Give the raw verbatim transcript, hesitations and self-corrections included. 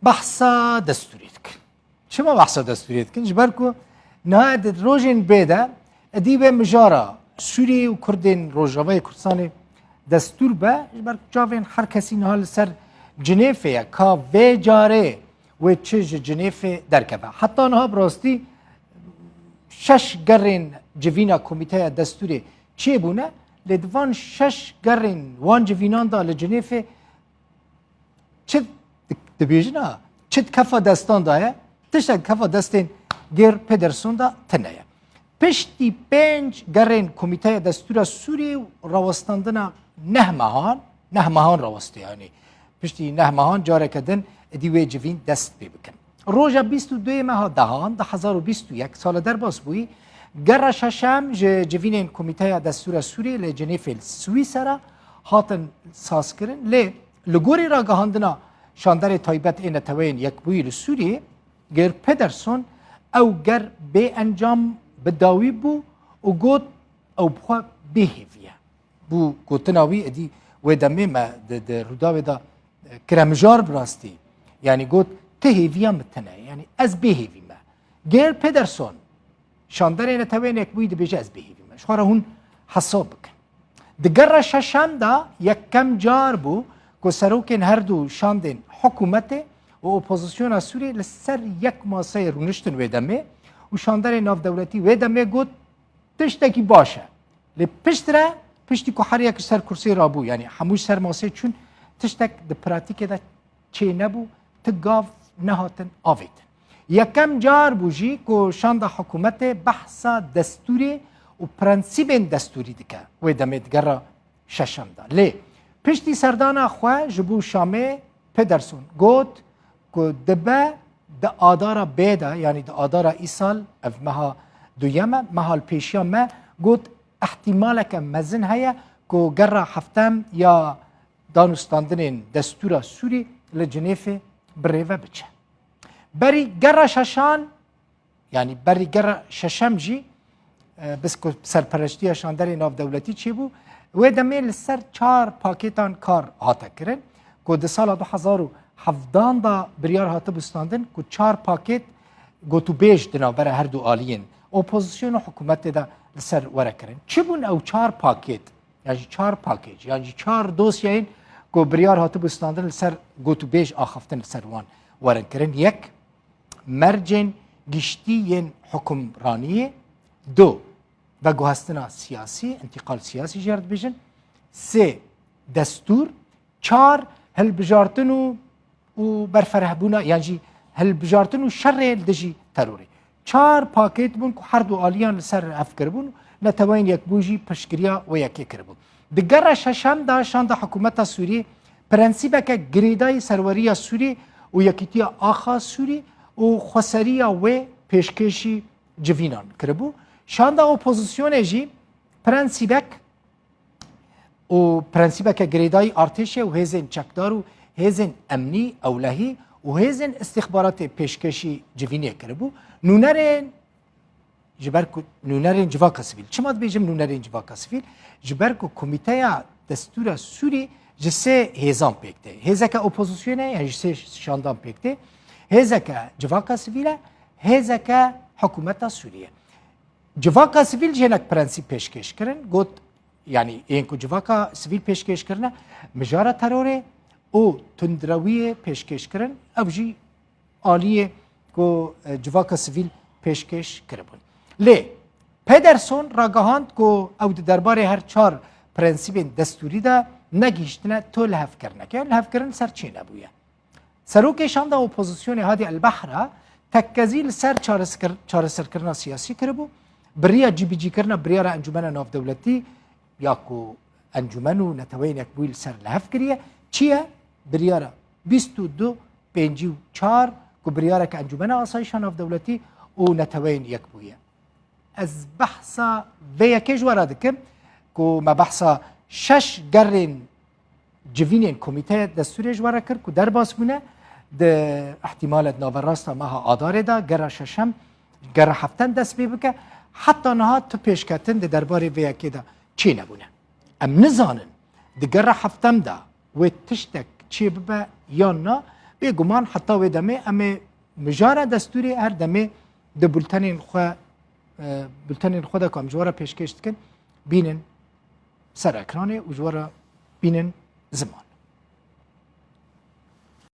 Behsa destûrê dikin. Çima behsa destûrê dikin? Ji ber ku niha di rojên bê de êdî wê mijara Sûriyê û Kurdên Rojavayê Kurdistanê destûr be, ji ber ku çavên her kesî niha li ser Cinêfê ye, ka vê carê wê çi ji Cinêfê derkeve. Heta niha bi rastî şeş gerên civîna Komîteya Destûrê çêbûne, lê di van şeş gerên wan civînan de li Cinêfê çi di-, dibêjin a, çi di kefa destan de ye, tiştek di kefa destên Geir Pedersen de tune ye. Piştî pênc gerên Komîteya Destûra Sûriyê û rawestandina neh mehan, neh mehan rawestiye, yanî piştî neh mehan careke din êdî wê civîn dest pê bikin. Roja bîst û duyê meha dehan, du hezar û bîst û yek, sala derbas bûyî, gera şeşem ji civînên Komîteya Destûra Sûriyê li Cinêfê li Swîsera hatin sazkirin, lê li gorî ragihandina şanderê taybet ê Neteweyên Yekbûyî li Sûriyê, Geir Pedersen, ew ger bê encam bi dawî bû û got, ew bi xwe bêhêvî ye. Bû gotina wî, êdî wê demê me di, di Rûdawê de, e, kire mijar bi rastî. Yanî got, ti hêviya min tune ye. Yanî ez bêhêvî me. Geir Pedersen, şanderê Neteweyên Yekbûyî dibêje, ez bêhêvî me. Ji xwe re hûn hesab bikin. Di gera şeşem de yekem car bû ku serokên her du şandên hikûmetê û opozisyona Sûriyê li ser yek maseyê rûniştin wê demê û şanderê navdewletî wê demê got, tiştekî baş e. Lê piştre, piştî ku her yek ji ser kursê rabû, yanî hemû ji ser masê çûn, tiştek di pratîkê de çênebû, ti gav nehatin avêtin. Yekem car bû jî ku şanda hikûmetê behsa destûrê û prensîbên destûrî dike wê demê di gera şeşem de. Lê piştî serdana xwe ji bo Şamê, Pedersen got ku dibe di adara bê de, yanî di adara îsal, ev meha duyem e, meha li pêşiya me, got, ihtimaleke mezin heye ku gera heftem ya danûstandinên destûra Sûrî li Cinêfê bi rêve biçe. Berî gera şeşan, yanî berî gera şeşem jî, e, biz ku serpereştiya şanderê navdewletî çêbû, wê demê li ser çar pakêtan kar hate kirin, ku di sala du hezar û hevdan de biryar hatibû standin ku çar pakêt gotûbêj di navbera her du aliyên opozîsyon û hikûmetê de li ser were kirin. Çi bûn ew çar pakêt? Yan jî çar pakêj, yan jî çar dosyayên ku biryar hatibû standin li ser gotûbêj axaftin li ser wan werin kirin. Yek, mercên giştî yên hukimraniyê. Du, veguhestina siyasî, întîqal siyasî jê re dibêjin. Sê, destûr. Çar, hilbijartin û û berferehbûna, yan jî hilbijartin û şerê li dijî terorê. Çar pakêt bûn ku her du aliyan li ser hev kiribûn û Neteweyên Yekbûyî jî piştgiriya wê yekê kiribûn. Di gera şeşem de şanda hikûmeta Sûrî prensîbeke girêdayî serweriya Sûrî û yekîtiya axa Sûrî û xweseriya wê pêşkêşî civînan kiribû. Şanda opozîsyonê jî prensîbek û prensîbeke girêdayî artêşê û hêzên çekdar û hêzên emnî, ewlehî û hêzên îstîxbaratê pêşkêşî civînê kiribû. Nûnerên, ji ber ku nûnerên civaka sivîl, çima dibêjim nûnerên civaka sivîl? Ji ber ku Komîteya Destûra Sûrî ji sê hêzan pêk tê. Hêzeke opozîsyonê, yan ji sê şandan pêk tê. Hêzeke civaka sivîl e, hêzeke hikûmeta Sûriyê. Civaka sivîl jê hinek prensîp pêşkêş kirin, got, yanî ên ku civaka sivîl pêşkêş kirine, mijara terorê û tundrewiyê pêşkêş kirin, ev jî aliyê ku, e, civaka sivîl pêşkêş kiribûn. Lê Pedersen ragihand ku ew di derbarê her çar prensîbên destûrî de negihîştine to lihevkirinek. Yan lihevkirin ser çê nebûye. Serokê şanda opozîsyonê Hadi El Bahra tekkezî li ser çaresekir-, çareserkirina siyasî kiribû. Bi riya cîbicîkirina biryara Encûmena Navdewletî ya ku Encûmen û Neteweyên Yekbûyî li ser li hev kiriye, çi ye? Biryara bîst û du pêncî û çar ku biryareke Encûmena Asayîşa Navdewletî û Neteweyên Yekbûyî ye. Ez behsa vê yekê ji we re dikim ku me behsa şeş gerên civînên Komîteya Destûrê ji we re kir ku derbas bûne, di ihtimale di naverasta meha Adarê de gera şeşem, gera heftem dest pê bike. Heta niha tu pêşketin di derbarê vê yekê de çê nebûne. Em nizanin di gera heftem de wê tiştek çê bibe yan na, Bêguman heta wê demê em ê mijara destûrê her demê di bultenên xwe, e, bultenên xwe de ku em ji we re pêşkêş dikin, bînin ser ekranê û ji we re bînin ziman.